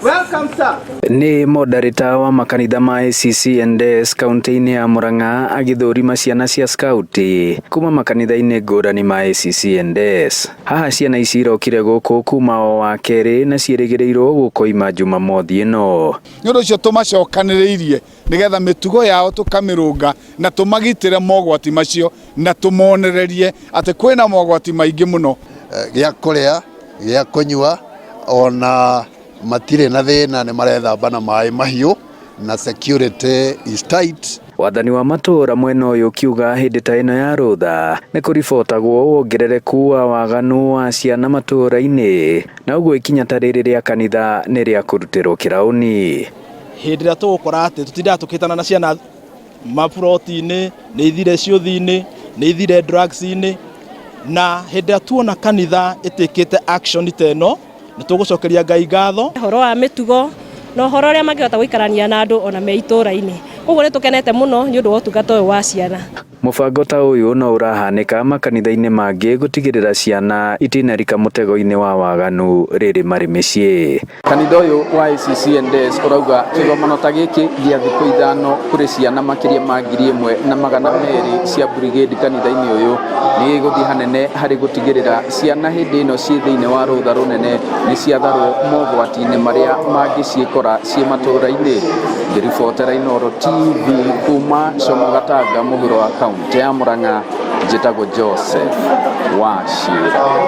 Welcome, sir. Nĩ moderator wa makanitha ma ACC&S kaunti-inĩ ya Murang'a agĩthũrima ciana cia skauti kuma makanitha-inĩ ngũrani ma ACC&S. Haha ciana ici irokire gũkũ kuma o wa kerĩ na ciĩrĩgĩrĩirwo gũkoima Jumamothi ĩno. Nĩ ũndũ ũcio tũmacokanĩrĩirie nĩgetha mĩtugo yao tũkamĩrũnga na tũmagitĩre mogwati macio na tũmonererie atĩ kwĩna mogwati maingĩ mũno. Gĩa kũrĩa, gĩa kũnyua, ona matirĩ na thĩna, nĩ marethamba na maĩ mahiũ na security is tight. Wathani wa matũũra mwena ũyũ ũkiuga hĩndĩ ta ĩno ya rũtha nĩ kũribotagwo wongerereku wa waganu wa ciana matũũra-inĩ, na ũguo ikinya ta rĩrĩ rĩa kanitha nĩ rĩa kũrutĩrwo kĩraũni. Hĩndĩ ĩrĩa tũgũkora atĩ tũtindaga tũkĩtana na ciana maburoti-inĩ, nĩ ithire ciũthi-inĩ, nĩ ithire drugs-inĩ, na hĩndĩ ĩrĩa tuona kanitha ĩtĩkĩte action ta ĩno, nĩ tũgũcokeria Ngai ngatho. Ũhoro wa mĩtugo na ũhoro ũrĩa mangĩhota gũikarania na andũ ona me itũũra-inĩ. Koguo nĩ tũkenete mũno nĩ ũndũ wa ũtungata ũyũ wa ciana. Mũbango ta ũyũ no ũrahanĩka makanitha-inĩ mangĩ gũtigĩrĩra ciana itinarika mũtego-inĩ wa waganu rĩrĩ marĩ mĩciĩ. Kanitha ũyũ wa ACC&S ũrauga kĩgomano ta gĩkĩ gĩa thikũ 5 kũrĩ ciana makĩria ma 1200 cia brigade kanitha-inĩ ũyũ nĩ gĩgũthiĩ hanene harĩ gũtigĩrĩra ciana hĩndĩ ĩno ciĩ thĩinĩ wa rũtha rũnene nĩ ciatharwo mogwati-inĩ marĩa mangĩciĩkora ciĩ matũũra-inĩ. Ngĩribotera Inooro TV kuma Como Gatanga mũhuro wa kaunti ya Murang'a, njĩtagwo Joseph Wachira.